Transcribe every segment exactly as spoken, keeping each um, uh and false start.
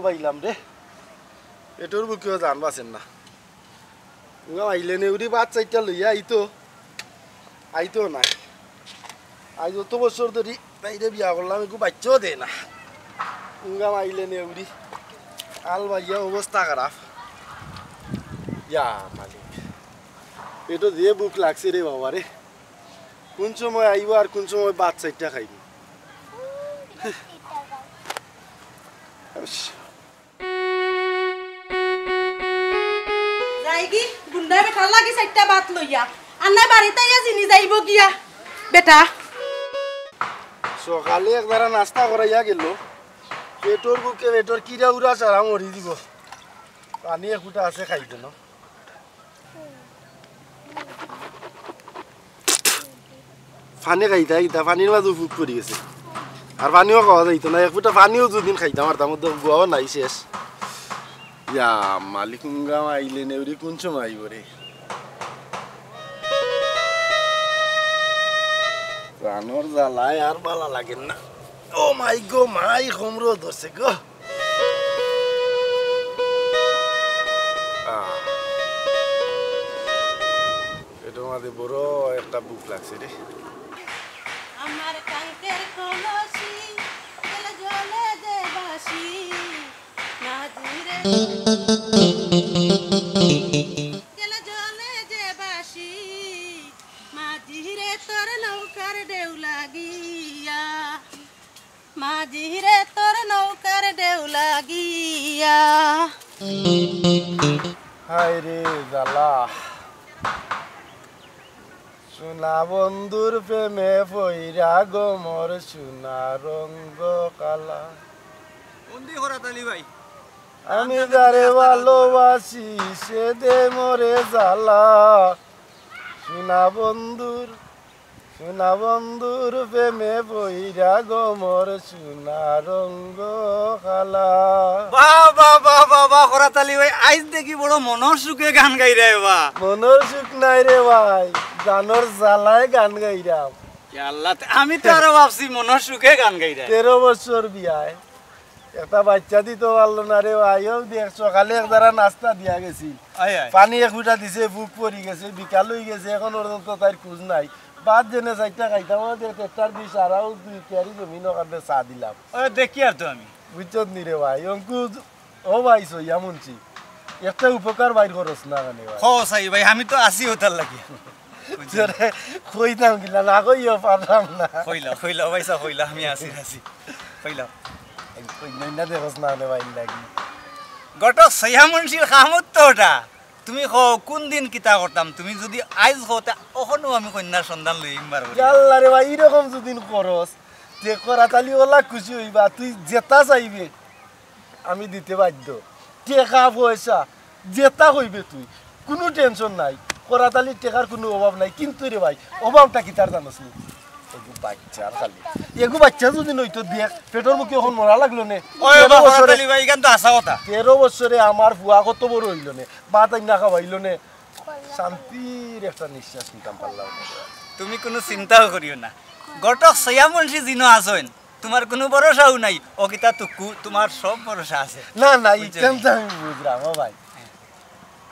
পাইলাম রে, পেটর ভুকেও জান বাঁচের না। উঙ্গা মাইলে নেউরি ভাত চাইরটা লইয়া আইতো, আইতো না। আইজ অত বছর ধরি তাইরে বিয়া করলাম, একটু বাচ্চাও দেয় না। উঙ্গা মাইলে নেউরি, আল বাইয়া অবস্থা খারাপ। ইয়া মালিক, পেটো যে ভুক লাগছে রে বাবা রে। কোন সময় আইবো আর কোন সময় ভাত চাইরটা খাইবো? যাইগি, গুন্ডা বেটার লাগি চাইরটা ভাত লইয়া। আর নাই বাড়িত আইয়া জিনি যাইবো গিয়া। বেটা। সকালে এক ধারা নাস্তা করাইয়া গেল। পেটর ভুকে পেটর কিরা উরা সারা মরি দিব। পানি একুটা আছে খাইতে না। পানি খাইতা খাইতা পানির মাঝে ফুক পড়ি গেছে। আর পানিও খাওয়া যাইতো না, এক ফুটা পানিও দুদিন খাইতাম পারতাম, ওদের গুয়াও নাই শেষ। ইয়া মালিক, উঙ্গা মাইলে নেউরি কোন সময় আইবো রে? জানোর জ্বালায় আর বালা লাগের না। ও মাই গো মাই, হোমরো ধরছে গো। আহ। পেটর মাঝে বড় একটা ভুক লাগছে রে। আমার কাঙ্কের কলসি, গেল জলে যে বাসি, মাঝিরে। গেল জলে যে বাসি, মাঝিরে তোর নৌকার ঢেউ লাগিয়া। মাঝিরে তোর নৌকার ঢেউ লাগিয়া। হায় রে জ্বালা। সোনা বন্ধুর প্রেমে পইরা গো মোর সোনা রঙ্গ কালা। কোন দিক হরাত আলী ভাই? আমি যারে ভালোবাসি সে দে মোরে জ্বালা। সোনা বন্ধুর সোনা বন্ধুর প্রেমে পইরা গো মোর সোনা রঙ্গ কালা। বাহ, বাহ, বাহ, বাহ, বাহ, হরাত আলী ভাই, আইজ দেখি বড় মনর সুখে গান গাইরায় বা। মনর সুখ নাই রে ভাই, জানোর জ্বালায় গান গাইরাম। ইয়া আল্লাহ, তে আমি তো আরো ভাবছি মনর সুখে গান গাইরায়। তেরো বছর বিয়ায়। একটা বাইচ্চা দিতো পারলো না রে ভাই, অউ দেখ, সকালে এক ধারা নাস্তা দিয়া গেছিল। আয়, আয়। পানি এক ফুটা দিছে, ভুক পড়ি গেছে, বিকাল অই গেছে, এখন পর্যন্ত তাইর খুজ নাই। ভাত যেনে চাইরটা খাইতাম, অউ দেখ, ট্রেক্টর দি সারা অউ দুই কিয়ারি জমিন অখান চা দিলাম। অউ দেখি আর তো আমি। বুঝছত নি রে ভাই, অঙ্কু, ও ভাই, সইয়া মুন্সি, একটা উপকার বাইর করস না কেনে ভাই? হ, সাই ভাই, আমি তো আছি অতার লাগি। তোরে কইতাম কিলা, না কইও পারলাম না। কইলা, কইলা, ভাই সাব, কইলা, আমি আছি, আছি। কইলা। এই, ওই নইনা দেখোস না, নে ভাই লাগি। ঘটক সইয়া মুন্সির কামত তো ওটা। তুমি কও, কোন দিন কিতা করতাম? তুমি যুদি আইজ কও, তে অখনও আমি কইন্যার সন্ধান লইমু বার করি। ইয়াল্লা রে ভাই, ইরকম যুদি করস, তে করাত আলী অলা খুশি অইবা, তুই যেতা চাইবে। আমি দিতে বাধ্য। টেকা পয়সা যেতা কইবে তুই, কুনু tension নাই। করাত আলীর টেকার কুনু অভাব নাই, কিন্তু রে ভাই, অভাবটা কিতার জানোস নি? এগু বাইচ্চার খালি। এগু বাইচ্চা যুদি নইতো দেখ, পেটর ভুকে অখন মরা লাগলো নে। ওই তেরো বাবা, বছরে, করাত আলী ভাই, ইখান তো হাছা কথা। তেরো বছরে আমার ফুয়া কত বড় অইলো নে, ভাত আইন্না খাওয়াইলো নে, শান্তির একটা নিঃশ্বাস নিতাম পারলাম না। তুমি কুনু চিন্তাও করিও না, ঘটক সইয়া মুন্সি জিনো আছইন, তুমার কুনু ভরসাও নাই। ও কিতা তুকু, তুমার সব ভরসা আছে। না, না, বুঝছো ইখান নি? তো আমি বুঝলাম, ও ভাই।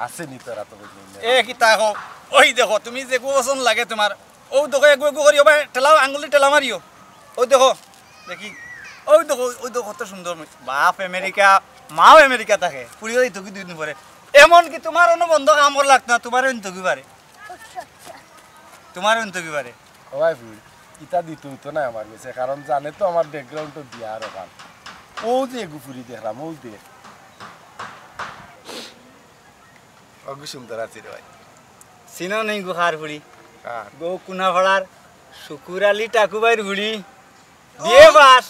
আছে নি তোরা তো বুঝলি না। এ কিতা কও? ওই দেখো, তুমি যেগু পছন্দ লাগে তুমার, অউ দেখো, এগু এগু করিও ভাই, ঠেলাও, আঙ্গুল দি ঠেলা মারিও। অউ দেখো, দেখি, অউ দেখো, অউ দেখো, কত সুন্দর মে-, বাপ আমেরিকা, মাও আমেরিকা থাকে, ফুরিও দিত কি দুই দিন পরে। এমনকি তুমার অনো বন্ধ কাম করা লাগতো না, তুমারে অইতো কি পারে। তুমারে অইতো কি পারে। ও ভাই ফুল, ইতা দিত অইতো না আমার গেছে, কারণ জানে তো আমার background তো বিয়ার অখান। অউ যে এগু ফুরি দেখলাম, অউ দেখ। অগু সুন্দর আছে রে ভাই। চিনো নি গু কার ফুড়ি? কার? গু কুনাফাড়ার শুকুর আলী টাকু ভাইর ফুড়ি। বিয়ে পাস।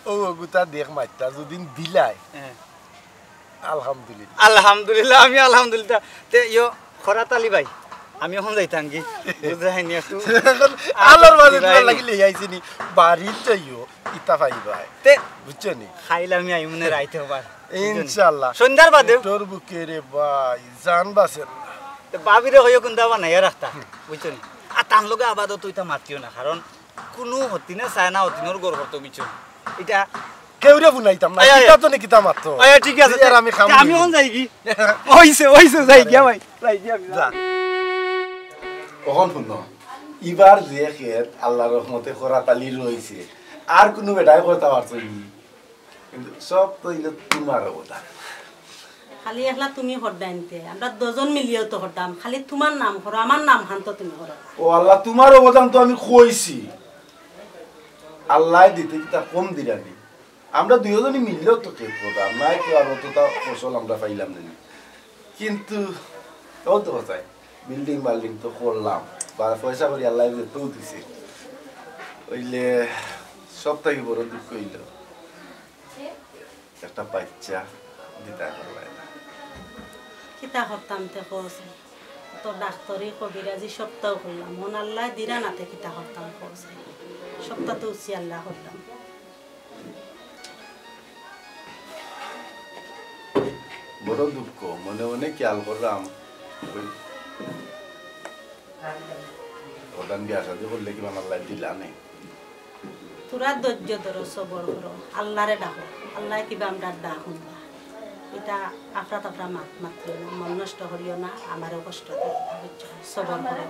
ও, অগুতা দেখ মাইত্তা, যুদিন দিলাই। হ্যাঁ। আলহামদুলিল্লাহ। আলহামদুলিল্লাহ, আমি আলহামদুলিল্লাহ। তে ইয়ো, খরাত আলী ভাই, আমি অখন যাইতাম কি? বুঝাই নি একটু। অখন আলোর মাঝে বুঝাই তুমার নি। লাগি লই আইছি নি, বাড়িত যাইও, ইতা পাইবায়। তে বুঝছো নি? খাইলে আমি আইমু নে রাইত অবার। ইনশাআল্লাহ। সন্ধ্যার বাদে? তোর বুকে রে ভাই, জান বাঁচে না। তে ভাবিরে কইও কুন্তা বানাইয়া রাখতা, বুঝছো নি? আর তান লগে আপাতত ইতা মাতিও না, কারণ কুনু হতিনে চায় না হতিনর ঘর করতো, বুঝছো নি? ইটা কেউরে হুনাইতাম না। আয়, আয়। কিতা তো নি কিতা মাত্র। আয়, আয়, ঠিক আছে। আর আমি খাম আমি অখন যাইগি। অইছে, অইছে, যাইগি, ভাই। যাইগি আমি। যা। অখন হুনো, ইবার যে খেত আল্লার রহমতে খরাত আলি রইছে, আর কুনু বেটায় করতা পারছে নি। কিন্তু সব তো অইলো তুমার অবদান। খালি একলা তুমি কররায় নি তে, আমরা দুইজন মিলিয়াও তো কররাম। খালি তুমার নাম করো, আমার নাম খান তো তুমি করো। ও আল্লা, তুমার অবদান তো আমি কইছি। আল্লায় দিতে কিতা কম দিরা নি? আমরা দুইজনে মিললেও তো খেত কররাম, নায় তো আর অততা ফসল আমরা পাইলাম না নি। কিন্তু অউ তো কথায়, বিল্ডিং বাল্ডিং তো করলাম, বা পয়সা করি আল্লায় যে তো দিছে, অইলে সব থাকি বড় দুঃখ অইলো একটা বাইচ্চা দিতা পারলায় না। কিতা করতাম তে কও চাই? তো ডাক্তরি, কবিরাজি সবতাউ করলাম, অখন আল্লায় দিরা না তে কিতা করতাম কও চাই? সবতা তো উচিয়া আল্লায় করলাম। বড় দুঃখ, মনে মনে খিয়াল করলাম, ওই প্রধান বিয়া শাদি করলে কিবা আল্লায় দিলা নে। থুড়া ধৈর্য ধরো, সবর করো, আল্লারে ডাকো, আল্লায় কিবা আমরার ডাক হুনবা। ইতা আফরা তাফরা মাত মাতিও না, মন নষ্ট করিও না, আমারেও কষ্ট দিও না, বুঝছো? সবর করো।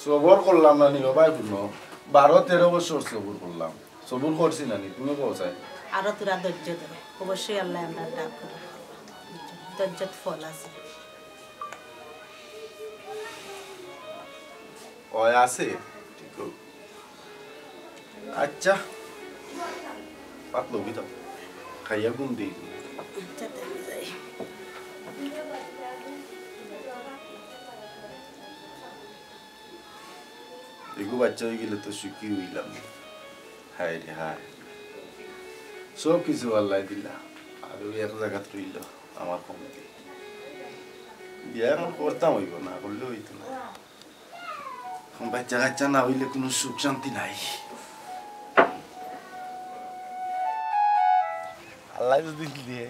সবর করলাম না নি ও ভাই, হুনো, বারো তেরো বছর সবর করলাম। সবুর করছি না নি, তুমি কও চাই। আরো থুড়া ধৈর্য ধরো, অবশ্যই আল্লায় আমরার ডাক করবা। ধৈর্যর ফল আছে। অয় আছে, ঠিক। আচ্ছা, পাতলো কি তো? খাইয়া ঘুম দেই। আচ্ছা, তাই যাই। এগু বাইচ্চা অইগেলে তো সুখী অইলাম। হায় রে হায়। সব কিছু আল্লায় দিলা। আর ওই এক জাগাত রইলো আমার কমতি। বিয়া অখন করতাম অইবো, না করলে অইতো না। অখন বাইচ্চা কাইচ্চা না অইলে কুনু সুখ শান্তি নাই। আল্লায় যদি দিলে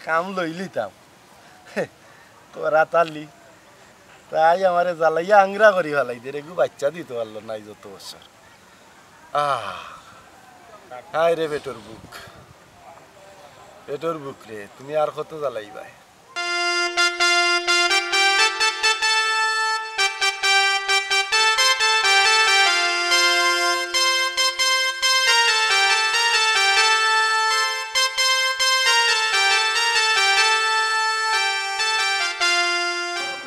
কাম লইলিতাম। খরাত আলি। তাই আমারে জ্বালাইয়া আংরা করি ফালাইছে রে, এগু বাইচ্চা দিতো পারলো না এই যত বছর। আহ, হায় রে পেটর ভুক, পেটর ভুক রে, তুমি আর কত জ্বালাইবায়?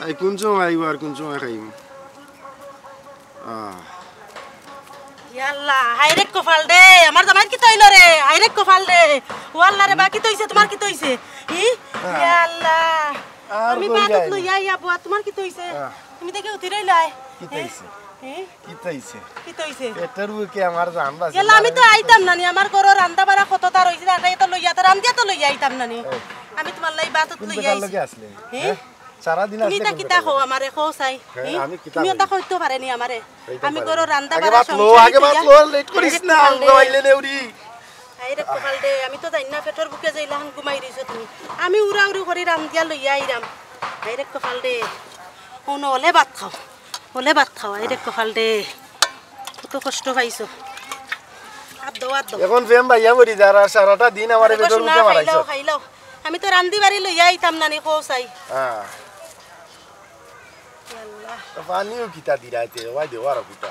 আই কুন সময় আইবো আর কুন সময় খাইমু? আহ। ইয়া আল্লাহ, হায় রে কপাল রে, আমার জামাইর কিতা অইলো রে? হায় রে কপাল রে, ও আল্লাহ রে বা, কিতা অইছে? তুমার কিতা অইছে? ই? হ্যাঁ। ইয়া আল্লাহ, আর আমি কই বাদত যায়? লইয়া আইয়া বুয়া, তুমার কিতা অইছে? হ্যাঁ। তুমি দেখি উঠি রইলায়। কিতা অইছে? ই? কিতা অইছে? কিতা অইছে? পেটর ভুকে আমার জান বাঁচি গেল, আমি তো আইতাম না নি, আমার ঘরো রান্দা বাড়া কততা রইছে, আটাই তো লইয়া, তো রান্দিয়া তো লইয়া আইতাম না নি। এই। আমি তুমার লাগি বাদত লইয়া আইছি। লগে আসলে? হ্যাঁ? সারা দিন তুমি আসলে ইতা কোন কিতা কথা কও বলো? আমারে, কও চাই? হ্যাঁ, হুম? আমি কিতা তুমি ইতা কই? কইতো পারে নি আমারে? এইটা আমি পারে। ঘরো রান্দা আগে বাড়া ভাত লো, আগে ভাত লো, লেট করিস না, আইলে নেউরি। আরে কপাল রে, আমি তো জানি না পেটর ভুকে যে ইলাখান ঘুমাই রইছো তুমি। আমি উড়াউড়ি করি রান্দিয়া লইয়া আইরাম। আরে কপাল রে, অনো অলে ভাত খাও, অলে ভাত খাও। আরে কপাল রে, কত কষ্ট পাইছো। আর দেও, আর দেও। অখন ফেম বাইয়া পড়ি যার, আর সারাটা দিন আমারে আরে পেটর ভুকে মারাইছো। খাইলাও, খাইলাও। আমি তো রান্দি বাড়ি লইয়া আইতাম না নি, কও চাই। হ্যাঁ। ইয়া আল্লাহ। তো পানিও কিতা দিরাইতে, ওই দেও আরো কিতা।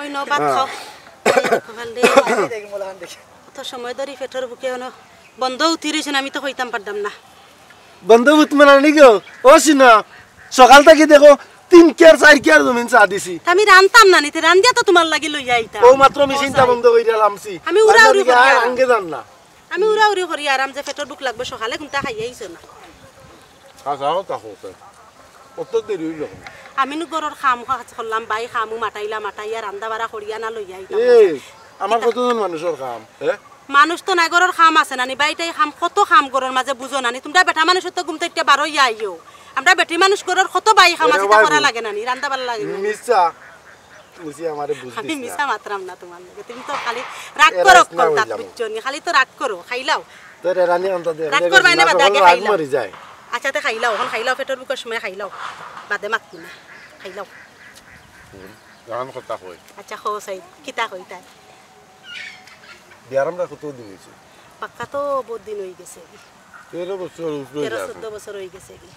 ওই ন ভাত খাও। কপাল রে। অত সময় ধরি পেটর ভুকে অনো বন্ধ উঠি রইছে না, আমি তো কইতাম পারতাম না। বন্ধ উঠবে না নি গো? ও শুনো, সকাল থাকি দেখো তিন কিয়ার চাইর কিয়ার জমিন চা দিছি। তা আমি রানতাম না নি, তে রান্দিয়া তো তুমার লাগি লইয়া আইতাম। ও মাত্র মেশিনটা বন্ধ করিয়া লামছি। আমি উড়াউড়ি করি আরাম। আঙ্গে যান না। আমি উড়াউড়ি করি আরাম যে পেটর ভুক লাগবো, সকালে কুনতা খাইয়া আইছো না। আচ্ছা, আচ্ছা, আচ্ছা। অত দেরি অইলো কেনে? আমি নু ঘরর কাম কাজ করলাম, বাই কামু মাতাইলা, মাতাইয়া রান্দা বাড়া করিয়া না লইয়া আইতাম। এই, আমার কতজন মানুষর কাম, হ্যাঁ? মানুষ তো নাই, ঘরর কাম আছে না নি, বাইটাই কাম, কত কাম ঘরর মাঝে বুঝো না নি। তুমরা বেটা মানুষ তো ঘুম থাকি বারইয়া আইও। আমরা বেটি মানুষ ঘরর কত বাই কাম আছে, ইতা করা লাগে না নি, রান্দা বাড়া লাগে না নি। মিছা, মিছা আমারে বুঝ দিস না। আমি মিছা মাতরাম না তুমার লগে, তুমি তো খালি রাগ করো, বুঝছো নি? খালি তো রাগ করো, খাইলাও। তোর রানি অন্ত দে, রাগ করবায় না, বাদে আগে খাইলাও। মরি যায়। আচ্ছা, তে খাইলাও, অখন খাইলাও, পেটর ভুকর সময় খাইলাও, বাদে মাতমু না, খাইলাও। হুম, অখন কথা কই। আচ্ছা, কও চাই, কিতা কইতায়? বিয়ার আমরা কত দিন অইছে? পাক্কা তো বউত দিন অইগেছে। তেরো বছর উপরে তেরো অইছে। চৌদ্দ বছর অইগেছে গি।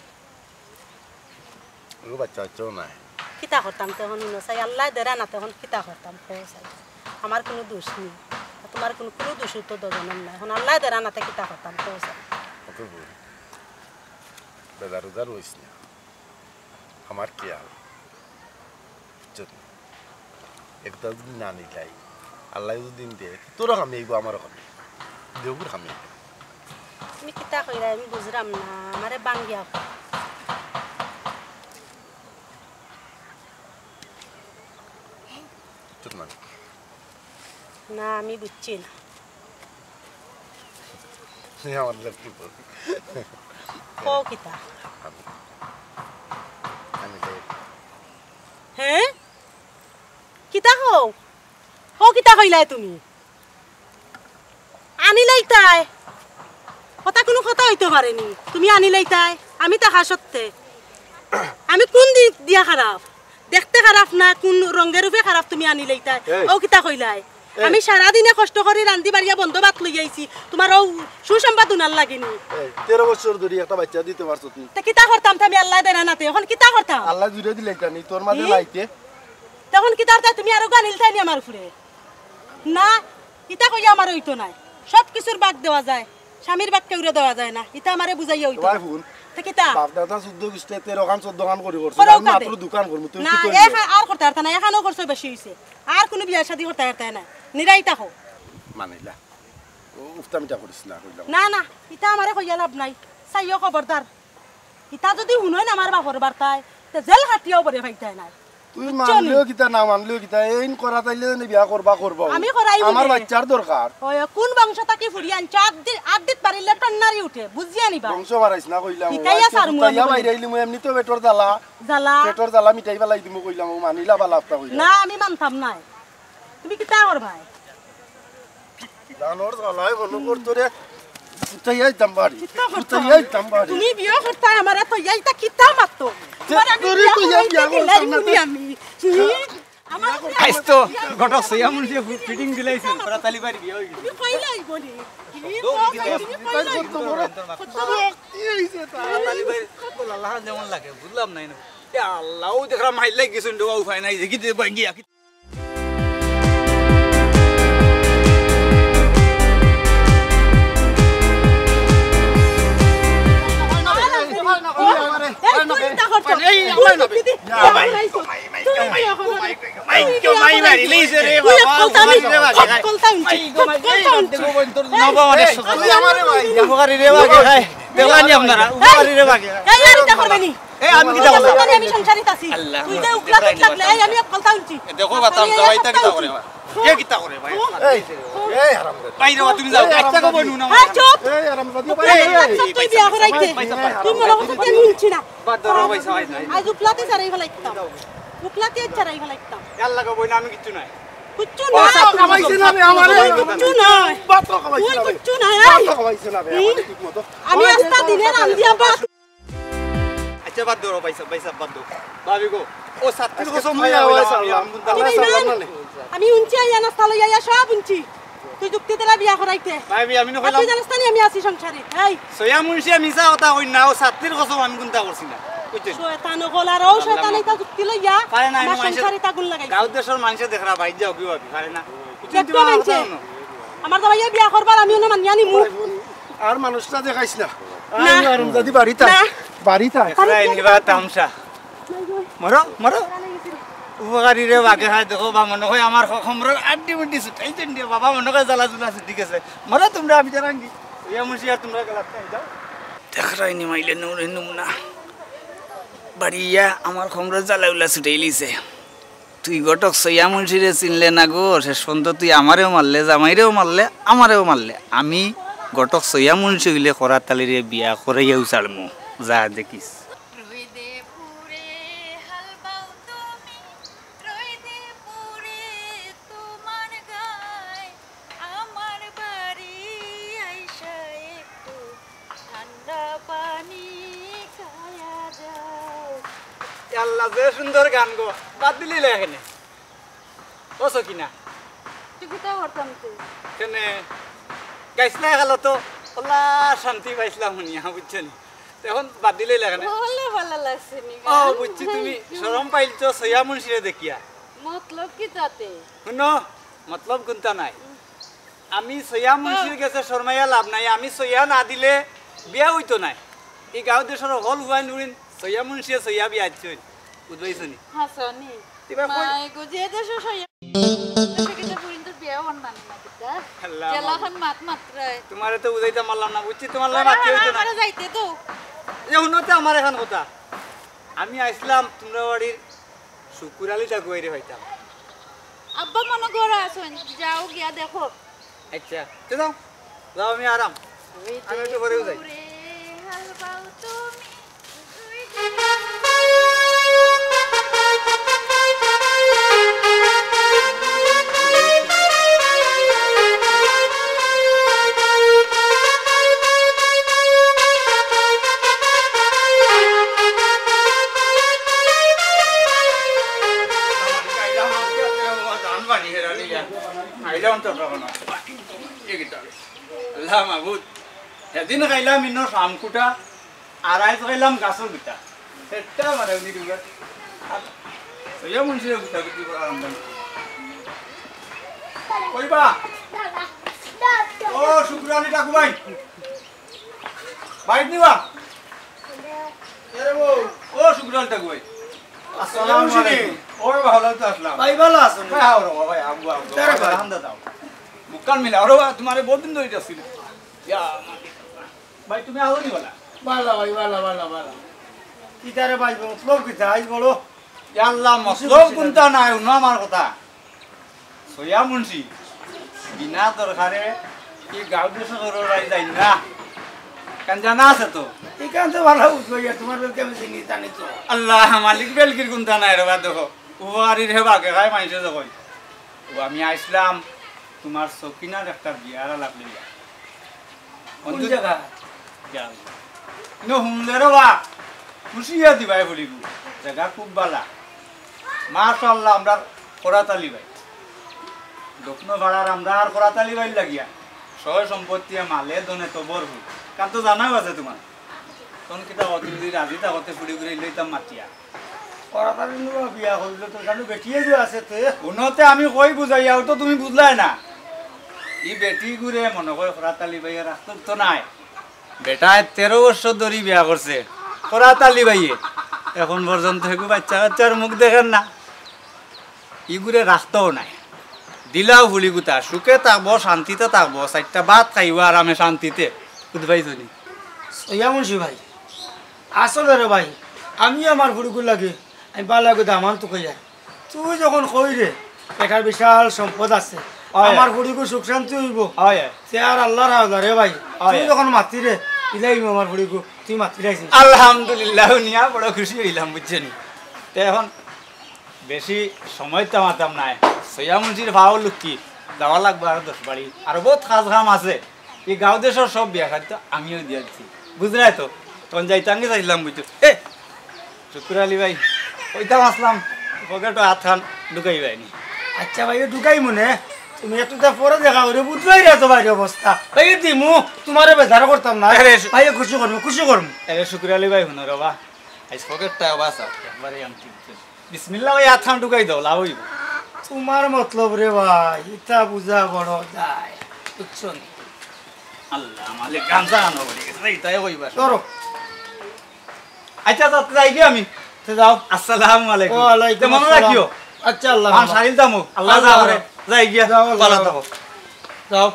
ও বাচ্চা কাচ্চাও নাই। কিতা করতাম তে অখন হুনো চাই, আল্লায় দেরা না তে অখন কিতা করতাম কও চাই। আমার কুনু দুষ নি, তুমার কুনু, কুনু দুষ তো দুজনর নাই। অখন আল্লায় দেরা না তে কিতা করতাম কও চাই। অত বই। বেজার উজার অইস না। আমার খেয়াল। বুঝছত নি? একটা যদি না নিলাই, আল্লায় যদি দে, তোরও কামে আইবো, আমারও কামে। দুইগুর কামে আইবো। তুমি কিতা কইরায়, আমি বুঝরাম না, আমারে ভাঙ্গিয়া কও। চুপ না। না, আমি বুঝছি না। এই আমার লেফটি বল। কও কিতা? আমি, আমি যাই। হে? কিতা কও? কও কিতা কইলায় তুমি? আনিলাইতায়? কথা কুনু কথা অইতো পারে নি। তুমি আনিলাইতায়? আমি থাকা সত্ত্বে। আমি কুন দিক দিয়া খারাপ? দেখতে খারাপ না, কুন রঙ্গে রূপে খারাপ তুমি আনিলাইতায়? এই। অউ কিতা কইলায়? এই। আমি সারাদিনে কষ্ট করি রান্ধি বাড়িয়া বন্দো ভাত লইয়া আইছি, তুমার অউ সুসংবাদ হুনার লাগি নি। এই, তেরো বছর ধরি একটা বাচ্চা দিতে পারছত নি। তে কিতা করতাম তে আমি আল্লায় দেরা না তে, অখন কিতা করতাম? আল্লায় জুড়ে দিলাইতা নি, তোর মাঝে ই? লাইতে। তে অখন কিতা করতায় তুমি আরো গানিল তাই নি আমার উপরে? না, ইতা কইয়া আমার অইতো নায়। সব কিছুর ভাগ দেওয়া যায়, স্বামীর ভাগ কেউরে দেওয়া যায় না। ইতা আমারে বুঝাইয়া অইতো নায়। হুন। তে কিতা? বাপ দাদা চৌদ্দ গুষ্টিয়ে তেরো খান চৌদ্দ খান করি করছে। করো আমি কাঁদে। মাত্র দুখান করমু, তুই না, কিতা কইলে? আর করতে পারতা না, এখানও করছো বেশি অইছে। আর কুনু বিয়া শাদি করতে পারতা না। নিরাই থাকো। মানিলা। ও, উফতা মিটা করিস না, কইলাম। না, না, ইতা আমারে কইয়া লাভ নাই। চাইও খবরদার। ইতা যদি হুনইন আমার বাপর বার্তায়, তে জেল খাটিয়াও বরে পাইতায় নায়। তুই বুঝছো নি? মানলেও কিতা, না মানলেও কিতা, এইন করা তাইলে নি বিয়া করবা, করবা। আমি করাইমু আমার নে। বাচ্চার দরকার। ওই, কোন বংশ থাকি ফুড়ি আনছো? আট দি-, আট দিত পারিলে টন্নারি উঠে, বুঝিয়া নিবা। বংশ বাড়াইস না কইলাম, ইতাইয়া আজকে সারমু ফুটাইয়া আমি বাইরে বলে। আইলিমু, এমনি তো পেটর জ্বালা। জ্বালা। পেটর জ্বালা মিটাই ফালাই দিমু কইলাম, ও মানিলা বালা আফতা কইলাম। না, আমি মানতাম নায়। তুমি কিতা করবায়? জানোর জ্বালায় মনো করতো রে, ফুটাইয়া দিতাম বাড়ি, কিতা করতাম? ফুটাইয়া দিতাম বাড়ি। তুমি বিয়া করতায় আমারে তো ইয়া ইতা কিতা মাতো? তে তোমার আমি তোরে বিয়া তো ইয়া করাইতে বিয়া দিলাই করতাম না, নি তে আমি। তুমি আমার আইজ তো ঘটক সৈয়া মুন্সিয়ে ফি-, ফিটিং দিলাইছে। তাড়াতাড়ি বাড়ি বিয়া অইগেছে। তুমি কইলাই বলি। তুমি শব্দ কও, উঠি গেছে। তুমি কইলাই বলি। কত বড় শক্তি অইছে তার। তাড়াতাড়ি বাড়ি, কত লালা যেমন লাগে, বুঝলাম না এনে। এ আল্লাহ, ও দেখরা মাইর লাগি গেছইন রে, উপায় নাই, দেখি দে, ভাই, গিয়া। উপকারী রে বাগে খায়। এ, আমি কিতা করলাম? আমি সংসারিত আছি। আল্লাহ, তুই যে উকলাতে লাগলে, এই আমি এক কথা হুনছি। এ, দেখো, বাতাম, জবাইটা কিতা করে, বা? কে কিতা করে, ভাই? এই, এই, হারামজাদি। বাইরে বা, তুমি যাও। এই, একটা কবো নুন আমার। এই, চুপ। এই, হারামজাদি, তুই এই, বিয়া করাইতে। এই, তুই মনে করছিস যে আমি হুনছি না। বাদ ধরো, ভাই, সবাই নাই। আজ উকলাতে ছাড়াই ফেলাইতাম। উকলাতে ছাড়াই ফেলাইতাম। এর লাগা বই না, আমি কিচ্ছু নাই। কিচ্ছু ও, নাই। সব কামাইছে না রে, আমারে। কিচ্ছু নাই। ভাত তো কামাইছে না রে। কিচ্ছু নাই। ভাত তো কামাইছে না রে, হুম? আমারে ঠিক মতো। আমি আস্তা দিনে রান্ধিয়া ভাত আচ্ছা, বাদ দেও, ভাই সাহেব, ভাই সাহেব, বাদ দেও। ভাবি গো, ও ছাত্রীর আজকে কসম তুই খাইয়া আওয়াজ বললাম, আমি আল্লাহ। আমগুন তালা। আমি আল্লাহ সাল্লাম না নে। আমি হুনছি, আইয়া নাস্তা লইয়া আইয়া সব হুনছি। তুই যুক্তি দিলা বিয়া করাইতে। ভাবি, আমি না আর তুই কইলাম। জানোস না নি আমি আছি সংসারে? এই। সৈয়া মুন্সি মিছা কথা কইন না, ও ছাত্রীর কসম আমি কুন্তা করছি না। বুঝছেন? শয়তান অকল আর ও আল্লাহ শয়তান মাফ। এটা যুক্তি লইয়া পারে না, আমি আমার মানষে, সংসারে আগুন লাগাইছে। গাঁও দেশর মানষে দেখরা ভাই যাও কি ভাবি, পারে না। বুঝছেন? দেখতো তুমি মানষে। আমার জানো না। আমার জামাইয়ে বিয়া করবার আমি অনো মানিয়া নিমু। আর মানুষটা দেখাইস না। না। আই হারামজাদি বাড়িত আয়। না। বাড়িত আয়। দেখরায় নিবা তামশা। মরো, মরো। উপকারী রে বাগে খায়, দেখো বা মনো কয় আমার খ-, খমরর আড্ডি মুড্ডি ছুটাইছইন দিয়া, বাবা মনো কয় জ্বালা জুলা ছুটি গেছে। মরো তুমরা, আমি জানাঙ্গি। ইয়া মুন্সি আর তুমরা গেলাত খাই যাও। দেখরায় নি মাইলে নুরে নুমনা। বাড়িয়া আমার খমরর জ্বালা উলা ছুটাইলিছে। তুই ঘটক সৈয়া মুন্সিরে চিনলে না গো, শেষ পর্যন্ত তুই আমারেও মারলে, জামাইরেও মারলে, আমারেও মারলে। আমি ঘটক সৈয়া মুন্সি অইলে করাত আলীরে বিয়া করাইয়াউ ছাড়মু, যা দেখিস। রইদে পুড়ে হাল বাও তুমি, রইদে পুড়ে তোমার গায়, আমার বাড়ি আইসা একটু ঠান্ডা পানি আল্লাহ, যে সুন্দর গান গো, বাদ দিলে এখানে। ও সকিনা, তুই কিতা করতাম তুই? কেনে? গাইছলা এখালো তো, ওলা শান্তি পাইছলাম হুনিয়া, বুঝছো নি? তো এখন বাদ দিলে এখানে। ওলা ভালা লাগছে নি ও, গান। বুঝছি, তুমি শরম পাইলছো সইয়া মুন্সিরে দেখিয়া। মতলব কিতা তে? হুনো, মতলব কুন্তা নাই। আমি সইয়া মুন্সির গেছে শরমাইয়া লাভ নাই, আমি সইয়া না দিলে বিয়া অইতো নায়। ই গাঁও দেশর হকল হুয়াইন হুড়িন সইয়া মুন্সিয়ে সইয়া বিয়া দিছইন। বুঝবাইছো নি? হাছা নি? কিবা কই- মাই গো, যে দেশো সইয়া, দেশো কিতা পুরিন তো বিয়া অর নানি না কিতা? আল্লাহ, জেলাখান মাত মাত্রায়। তোমারে তো বুঝাইতাম পারলাম না, বুঝছি, তোমার লগে মাতি অইতো না। আমারে যাইতে তো। এ, হুনো তে আমার এখান কথা। আমি আইছলাম তোমরা বাড়ির শুকুর আলী ঠাকুয়াইরে পাইতাম। আব্বা মনো ঘরো আছইন, যাও গিয়া দেখো। আচ্ছা, তে যাও, যাও, আমি আরাম। আমি একটু পরেউ যাই। আল্লাহ মাবুদ, সেদিন খাইলাম ইনো শামকুটা, আর আইজ খাইলাম গাছর গুটা। সেটা মানে উনি দুবার। আর সইয়া মুন্সির গুটা গুটি করা আরম্ভ। কইবা? ও শুকুর আলী ঠাকুয়াই। বাইর নিবা? এরে বউ, ও শুকুর আলী ঠাকুয়াই। আসসালামু আলাইকুম। ওই ভালা তো আছলাম। ভাই ভালা আছো নি? ভাই, আও রে বাবা, ভাই, আমগো, আমগো। তারে ভাই। ঠান্ডা দাও। মুকান মিলা, আরে বাবা, তোমারে বহুত দিন ধরি আছি। ইয়া, ভাই, তুমি আও নি বালা? বালা ভাই, বালা, বালা, বালা। কিতারে ভাই, মতলব কিতা? আইজ বলো। ইয়া আল্লাহ, মতলব কুন্তা নাই, হুনো আমার কথা। সইয়া মুন্সি, বিনা দরকারে ই গাঁও দেশো সরো রাই যাইন না। কান জানা আছে তো? ইখান তো ভালা বুঝবো, ইয়া, তোমার বেলকি আমি চিনি, জানি তো। আল্লাহ, মালিক বেলকির কুন্তা নাই রে বা, দেখো। উপকারীর হে বাগে খায় মাইনষে যখন। ও আমি আইছলাম তোমার সকিনার একটা বিয়ার আলাপ লইয়া। কোন জাগা? জাগা। ইনো হুনলে রে বা, খুশি অইয়া দিবায় ফুড়িগু। জাগা খুব ভালা। মাশাআল্লাহ, আমরার করাত আলী ভাই। দক্ষিণ পাড়ার আমরার করাত আলী ভাইর লাগিয়া। সয় সম্পত্তিয়ে মালে ধনে তো ভরপুর। কান তো জানাও আছে তোমার। তখন কিতা কও, তুমি যদি রাজি থাকো তে ফুড়িগুরে লইতাম মাতিয়া। করাত আলী নু বিয়া করিল তো, জানো বেটিয়ে যে আছে তে। হুনো তে আমি কই বুঝাইয়া, ও তো তুমি বুঝলায় না। ই বেটিগুরে মনো কয় করাত আলী ভাইয়ে রাখতো তো নায়। বেটায় তেরো বছর ধরি বিয়া করছে করাত আলী ভাইয়ে, এখন পর্যন্ত হেগু বাইচ্চা কাইচ্চার মুখ দেখের না। ইগুরে রাখতোও নায়। দিলাও ফুড়িগুতা, সুখে থাকবো, শান্তিতে থাকবো, চাইরটা ভাত খাইবো আরামে শান্তিতে। বুঝবায় তো নি? সইয়া মুন্সি ভাই, আসলে রে ভাই, আমিও আমার ফুড়িগুর লাগি, আমি ভালা লাগি দামান তো কইয়া। তুই যখন কইরে, বেটার বিশাল সম্পদ আছে, অয়। আমার ফুড়িগু সুখ শান্তি অইবো। অয়, অয়। তে আর আল্লার হাওলা রে ভাই, তুই অয়। যখন মাতিরে, ইলাইমু আমার ফুড়িগু, তুই মাতিরে আইছিস। আলহামদুলিল্লাহ, হুনিয়া বড় খুশি অইলাম, বুঝছো নি? তে এখন বেশি সময় তো মাতাম নায়। সইয়া মুন্সির পাও লুকি, যাওয়া লাগবো আরো দশ বাড়ি। আরো বহুত কাজ কাম আছে। ই গাঁও দেশর সব বিয়া শাদি তো আমিও দিয়া দিছি। বুঝরায় তো? তখন যাইতাম কি চাইছিলাম, বুঝছো? এ, শুকুর আলী ভাই, কইতাম আছলাম, পকেটো আতখান ঢুকাইবায় নি। আচ্ছা ভাই, ও ঢুকাইমু নে। তুমি একটু তা পরে দেখা করিও, বুঝবায় রে তো ভাইর অবস্থা। ভাই, দিমু, তোমারে বেজার করতাম না। আরে, শু- ভাই, খুশি করমু, খুশি করমু। আরে, শুকুর আলী ভাই, হুনো রে বা, আইজ পকেটটা বাঁচাও, একবারে আনছি। বিসমিল্লাহ, ওই আতখান ঢুকাই দাও, লাভ অইবো। তোমার মতলব রে ভাই, ইতা বুঝা বড় দায়, বুঝছো নি? আল্লাহ, মালিক, গাঞ্জা আনো বলি গেছে, ইতাই অইবা। ধরো। আচ্ছা, যাও, যাই গিয়া আমি। তে যাও। আসসালামু আলাইকুম। ওয়ালাইকুম তে মনো আসসালাম। রাখিও। আচ্ছা, আল্লাহ আমার হাফেজ। শারিল দামো। আল্লাহ আল্লাহ যা করে। হাফেজ। যাই গিয়া। যাও, আল্লাহ ভালা হাফেজ। থাকো। যাও।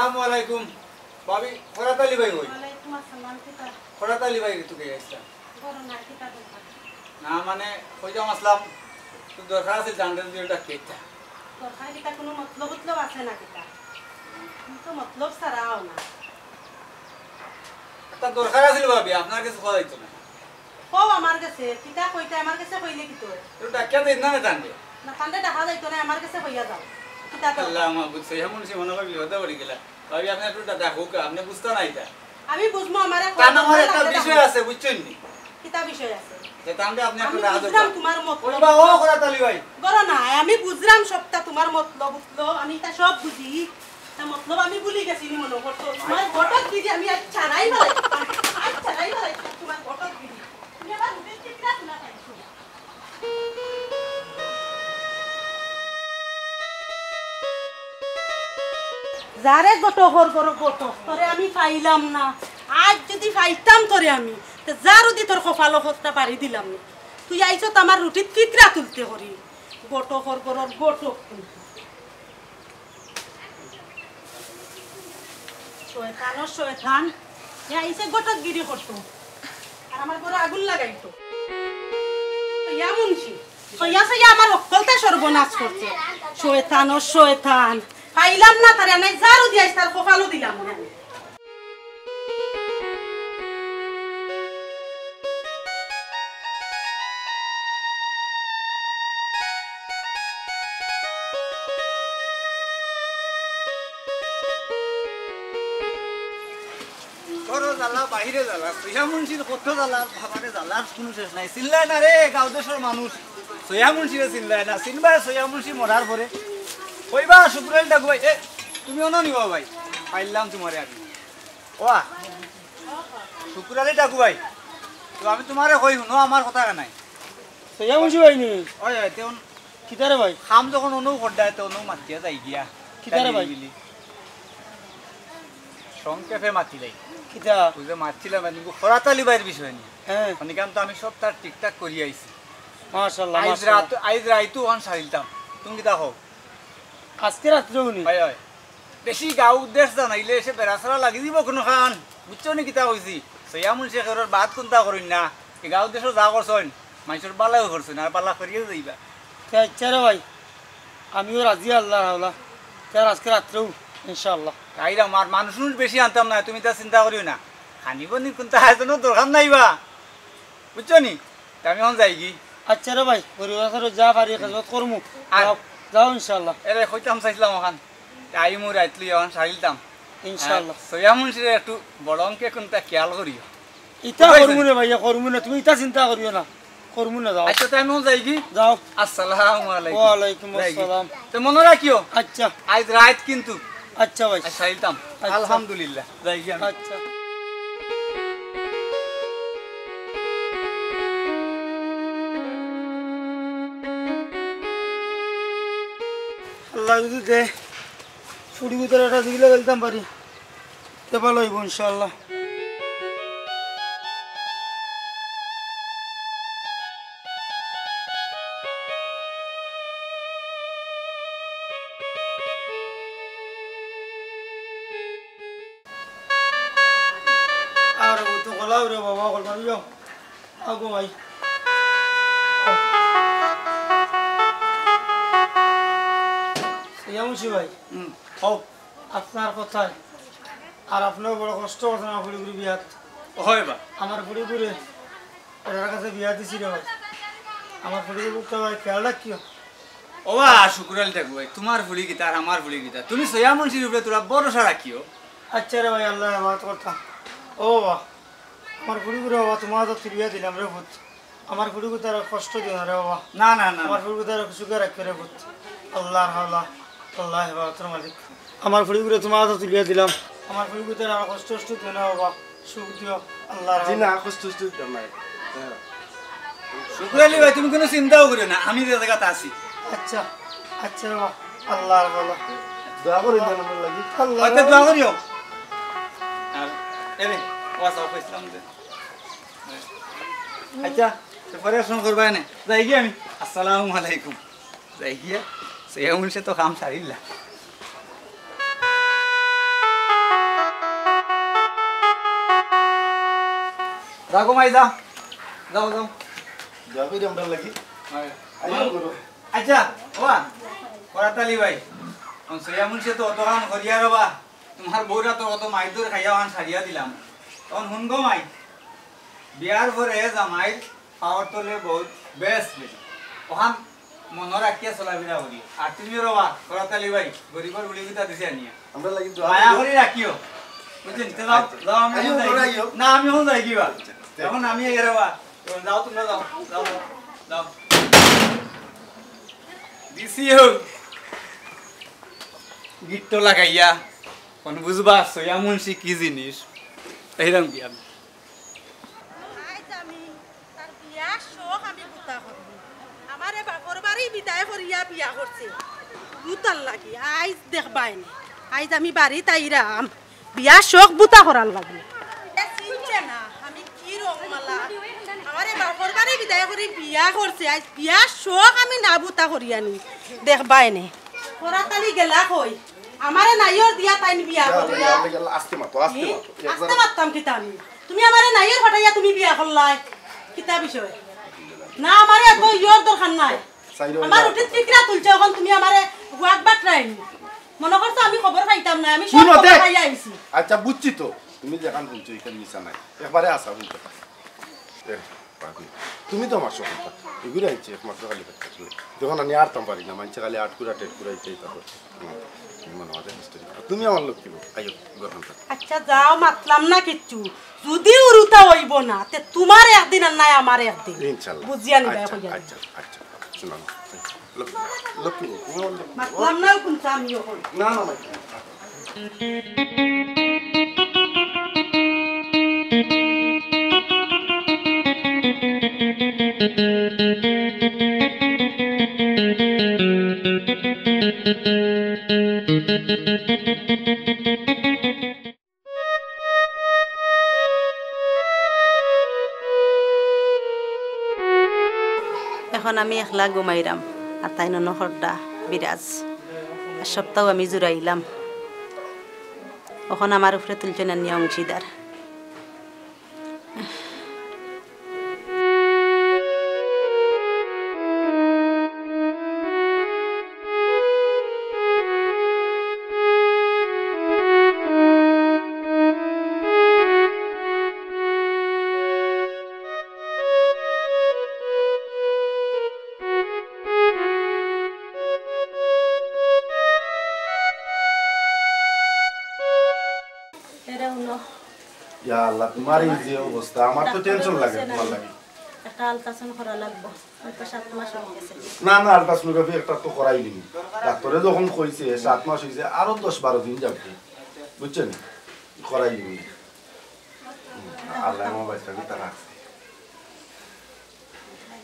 আসসালামু আলাইকুম। ভাবি, খরাত আলী ভাই কই? ওয়ালাইকুম আসসালাম, কিতা? খরাত আলী ভাই তো কে আইছলা? বড় না, কিতা দরকার? না, মানে, কইতাম আছলাম, একটু দরকার আছিল, জানতে যদি ওটা কেকটা। দরকার কিতা, কোনো মতলব উতলব আছে না কিতা? তুমি তো মতলব ছাড়াও না। একটা দরকার আছিল ভাবি, আপনার কাছে কওয়া যাইতো না? কও আমার কাছে, কিতা কইতায় আমার কাছে কইলে কিতা অয়? একটু ডাকিয়া দিন না, না জানবে। না, তানরে ডাকা যাইতো না, আমার কাছে কইয়া যাও। কিতা দরকার? আল্লাহ মাবুদ, সৈয়া মুন্সি মনে হয় বিপদে পড়ি গেলা। ভাবি, আপনি একটু ডা-, ডাকুক, আপনি বুঝতা না এটা। আমি বুঝমু, আমারে তার কও, আমার একটা লাগবে বিষয় ডাকো। আছে, বুঝছইন নি? কিতা বিষয় আছে? যে তার আপনি একটু আমি ডাকা বুঝলাম দরকার। তোমার মতলব। ওই বা, ও খরাত আলী ভাই। করো না, আমি বুঝলাম সবটা তোমার মতলব উতলব, আমি এটা সব বুঝি। তা মতলব আমি ভুলি গেছি নি মনে করতো। তোমার ঘটক দিদি আমি আজ ছাড়াই বেলাই, আজ ছাড়াই বেলাই, তোমার ঘটক দিদি। তুমি আবার রুটিন ঠিক না শোনা পাইছো। যারে ঘটকর ঘরো ঘটক, তোরে আমি পাইলাম না। আজ যদি পাইতাম তোরে আমি, তে যা রুদি তোর কপালো খোঁজটা পাড়ি দিলাম না। তুই আইছত আমার রুটিত ফিতরা তুলতে করি। ঘটকর ঘরর ঘটক। শয়তানর শয়তান। হে আইছে ঘটকগিরি করতো। আর আমার ঘরো আগুন লাগাইতো। সইয়া মুন্সি। সইয়া সইয়া আমার অক্কলতা সর্বনাশ করছে। শয়তানর শয়তান। পাইলাম না তারে, নাই ঝাড়ু দিয়া আইস, তার কপালো দিলাম না। ঘরো জ্বালা, বাইরে জ্বালা, সইয়া মুন্সির কত জ্বালা, বাবারে জ্বালার কোনো শেষ নাই। চিনলায় না রে, গাঁও দেশর মানুষ, সইয়া মুন্সিরে চিনলায় না, চিনবায় সইয়া মুন্সি মরার পরে। কইবা শুকুর আলী ডাকু ভাই, এ, তুমি অনো নিবা ভাই, পাইলাম তোমারে আমি। ওয়া, শুকুর আলী ডাকু ভাই, তো আমি তোমারে কই হুনো আমার কথা নাই। সইয়া মুন্সি ভাই নি? ওই, ওই, তেমন কিতারে ভাই? কাম যখন অনো করডায়, তো অনো মাতিয়া যাই গিয়া। কিতারে ভাই? তাই মিলি। সংক্ষেপে মাতি যাই। কিতা? বুঝে মাতছিলাম, আমি খরাত আলী ভাইর বিষয় নিয়ে। হ্যাঁ। অনিকাম তো আমি সব তার ঠিকঠাক করি আইছি। মাশাআল্লাহ, আইজ মাশাআল্লাহ। রাত, আইজ রাইতু ওখান সারিলতাম। তুমি কিতা কও? আজকে রাত্রেও নি? হয়, হয়। বেশি গাঁও দেশ জানাইলে সে বেড়াছাড়া লাগি দিব কোনো খান। বুঝছো নি কিতা কইছি? সইয়া মুন্সি খেরর বাদ কোনটা করইন না। এই গাঁও দেশও যা করছইন, মানুষের বালাও করছইন, আর বালা করিয়াও যাইবা। তে আচ্ছা রে ভাই, আমিও রাজি আল্লাহর হাওলা। তে আর আজকে রাত্রেও, ইনশাআল্লাহ। তাই রে আমার মানুষ উনুষ বেশি আনতাম না, তুমি তা চিন্তা করিও না। খানি বনি কোনটা আয়োজনও দরকার নাই বা। বুঝছো নি? তে আমি এখন যাই কি? আচ্ছা রে ভাই, গরিব আছারও যা পারি খেদমত করমু। আর যাও, যাও ইনশাআল্লাহ। এরে কইতাম চাইছিলাম ওখান। তে আইমু রাইত লই এখন সারিলতাম। ইনশাআল্লাহ। আর সইয়া মুন্সিরে একটু বড় অঙ্কে কোনটা খেয়াল করিও। ইতা বুঝাইছে? করমু না ভাইয়া, করমু না। তুমি ইতা চিন্তা করিও না। করমু না, যাও। আচ্ছা, তে আমি এখন যাই কি? যাও। আসসালামু আলাইকুম। ওয়ালাইকুম যাই কি? আসসালাম। তে মনে রাখিও। আচ্ছা। আইজ রাইত কিন্তু। আচ্ছা ভাই। আচ্ছা, আইতাম। আচ্ছা। আলহামদুলিল্লাহ। যাই কি আমি? আচ্ছা। আল্লাহ যদি দে, ফুড়ি ভিতরে একটা দিলে গেলতাম পারি। তে ভালো অইবো ইনশাআল্লাহ। আর ও তো গলাও রে বাবা, গলাও ইয়ো। আগো ভাই। ইয়া মুন্সি ভাই। হুম, কও। আপনার কথায় আর আপনেও বড় কষ্ট করছেন আমার ফুড়িগুড়ি বিয়াত। হয় বা। আমার ফুড়িগুড়ি এরার কাছে বিয়া দিছি রে ভাই। আমার ফুড়িগুড়ি তো ভাই খেয়াল রাখিও। ও বা, শুকুর আলী ডাকু ভাই, তোমার ফুড়ি কিতা আর আমার ফুড়ি কিতা? তুমি সইয়া মুন্সির উপরে থুড়া ভরসা রাখিও। আচ্ছা রে ভাই, আল্লাহ হেফাজত করতাম। ও বাবা, আমার ফুড়িগুড়ি বাবা, তোমার হাতে তুলিয়া দিলাম রে পুত। আমার ফুড়িগুতারে কষ্ট দিও না রে বাবা। না, না, না, আমার না। ফুড়িগুতারে সুখে রাখিও রে পুত। আল্লাহর হাওলা, আল্লাহ হেফাজতের মালিক। আমার ফুড়িগুড়ি তোমার হাতে তুলিয়া দিলাম। আমার ফুড়িগুতারে আর কষ্ট টষ্ট দিও না বাবা, সুখ দিও, আল্লাহর জি হাওলা। না, কষ্ট টষ্ট দিতাম না। হ্যাঁ। শুকুর আলী ভাই, তুমি কোনো চিন্তাও করিও না, আমি যে জাগাত আছি। আচ্ছা, আচ্ছা বাবা, আল্লাহর হাওলা। দোয়া করি দেন আমার লাগি। আল্লাহ আচ্ছা, দোয়া করিও। আর এরে, ওয়াসা কইছিলাম যে। আচ্ছা, তো পরে ফোন করবা এনে। যাই গিয়া আমি। আসসালামু আলাইকুম। যাই গিয়া, সে মুন্সি তো কাম সারিলা। যাও গো মাই, যাও। যাও, যাও। দোয়া করি আমরার লাগি। হয়। আইও করো। আচ্ছা, ওবা, করাত আলী ভাই, অখন সৈয়া মুন্সিয়ে তো অতখান করিয়া রবা, তুমার বউরা তো অত মাইর দৌড় খাইয়া অখান ছাড়িয়া দিলাম। অখন হুন গো মাই, বিয়ার পরে জামাইর পাওর তলে বউত বেশ বেশি। অখান মনো রাখিয়া চলাফিরা করি। আর তুমিও রবা, করাত আলী ভাই, গরিবর গুলি কিতা দিছে আনিয়া। আমরার লাগি দোয়া মায়া করি। করি রাখিও। বুঝছইন? তে যাও, আচ্ছা। যাও, আমি আইও, অখন যাই। ঘরে আইও। না, আমি অখন যাই কিবা। আচ্ছা, ঠিক। অখন আমি এরে বা। যাও, তুমরা যাও, যাও, যাও, যাও। দিছি হোক। গিট্টো লাগাইয়া। অখন বুঝবা, সৈয়া মুন্সি কি জিনিস। এইরকম কি আমি? আইজ আমি তার বিয়ার শখ আমি বুতা করমু। আমারে বাপর বাড়ি বিদায় করিয়া বিয়া করছে। বুতার লাগি। আইজ দেখবায়নে। আইজ আমি বাড়িত আইরাম। বিয়ার শখ বুতা করার লাগি। এ চিনছে না, আমি কি রকমআলা। আমারে বাপর বাড়ি বিদায় করি বিয়া করছে। আইজ বিয়ার শখ আমি না বুতা করিয়া নি। দেখবায়নে। করাত আলী গেলা কই? আমারে নাইওর দিয়া তাইন বিয়া করলা। আস্তে মাতো, আস্তে মাতো। আস্তে মাততাম কিতা আমি? তুমি আমারে নাইওর ফাটাইয়া তুমি বিয়া করলায়, কিতা বিষয়? না, আমারে এত ইয়র দরকার নাই। আমার রুটিত ফিকরা তুলছে, অখন তুমি আমারে ওয়াক বাটরাইনি। মনো করছো আমি খবর পাইতাম না, আমি সব হুনো খবর পাইয়া আইছি। আচ্ছা, বুঝছি তো, তুমি যেখান বলছো এখান মিছা নাই, একবারে হাছা বলছো। এ, পাগল। তুমি তো আমার সকল কথা। এগুলো আইছে একমাত্র খালি বাচ্চা তুমি। যখন আমি আটতাম পারি না, মানষে খালি আটকুরা টেটকুরা ইচ্ছা ইচ্ছা করে। হুম, তুমি মনে হয় কষ্ট দিও। তুমি আমার লক্ষ্মী বউ। আইও, গরম থাক। আচ্ছা, যাও, মাতলাম না কিচ্ছু। যদি উরুতা অইব না, তে তুমার একদিন আর নাই আমার একদিন। ইনশাল্লাহ। বুঝিয়া নিবা, আচ্ছা, কইয়া আচ্ছা, আচ্ছা। শোনো না। লক্ষ্মী, লক্ষ্মী বউ, তুমি আমার লক্ষ্মী বউ। মাতলাম না, কোন চামিও কই। না, না, না। এখন আমি একলা ঘুমাইরাম, আর তাইন অনো হরডা বিরাজ। আর সবতাউ আমি জুড়াইলাম, অখন আমার উপরে তুলছইন আনিয়া অংশীদার। এরে হুনো। ইয়া আল্লাহ, তুমার এই যে অবস্থা, আমার তো tension লাগে তুমার লাগি। একটা ultrasound করা লাগবো। আমি তো সাত মাস অই গেছে। না, না, ultrasound একটা তো করাইলিমু। ডাক্তরে যখন কইছে সাত মাস অইছে, আরো দশ বারো দিন যাউক। বুঝছইন? করাইলিমু। হুম, আল্লায় আমার বাচ্চারে তা রাখছে।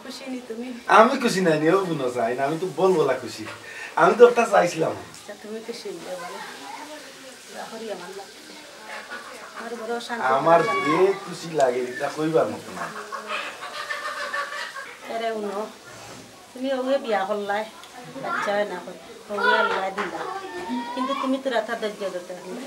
খুশি নি তুমি? আমি খুশি নায় নি, ও বুনো চাই না, আমি তো বলবো না খুশি। আমি তো একটা চাইছিলাম। আচ্ছা, তুমি খুশি অইলে বলো। দোয়া করি আমার লাগি। আমার বড় শান্তি আমার লাগে। যে খুশি লাগে, ইটা কইবার মতো না। এরে হুনো, তুমি অউয়ে বিয়া করলায়, বাচ্চা অয় না কই, অউয়ে আল্লায় দিলা। কিন্তু তুমি তো রাতা ধৈর্য ধরতে পারলে না।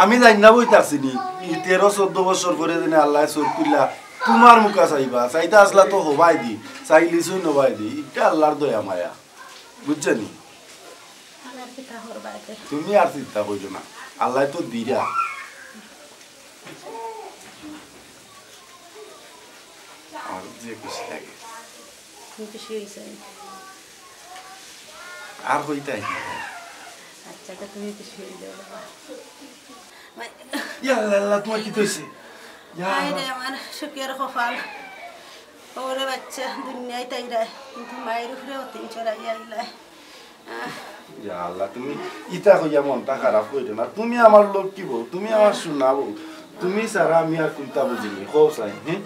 আমি জানি না বইতাছি নি, ই তেরো চৌদ্দ বছর পরে যেন আল্লায় চউখ খুলিয়া তুমার মুখা চাইবা, চাইতা আছলা তো হবায়দি, চাইলিছইন হবায়দি, ইটা আল্লার দয়া মায়া, বুঝছো নি? আমার কিতা করবা এতে? তুমি আর চিন্তা করিও না, আল্লায় তো দিরা। আমার যে খুশি লাগে। তুমি খুশি অইছো? আর কইতায়? আচ্ছা, তো তুমি খুশি অইলে বাবা। ইয়া আল্লাহ, আল্লাহ, তুমার কিতা অইছে? ইয়া হায় রে, আল্লাহ। আমার সুখের কপাল। ওরে বাচ্চা, দুনিয়াত আইরায়, কিন্তু মায়ের উপরে অতিন চড়াইয়া আইলায়। ইয়া আল্লাহ, তুমি ইতা কইয়া মনটা খারাপ করিও না। তুমি আমার লক্ষ্মী বউ, তুমি আমার সোনা বউ। তুমি ছাড়া আমি আর কুনটা বুঝি নি, কও চাই, হ্যাঁ?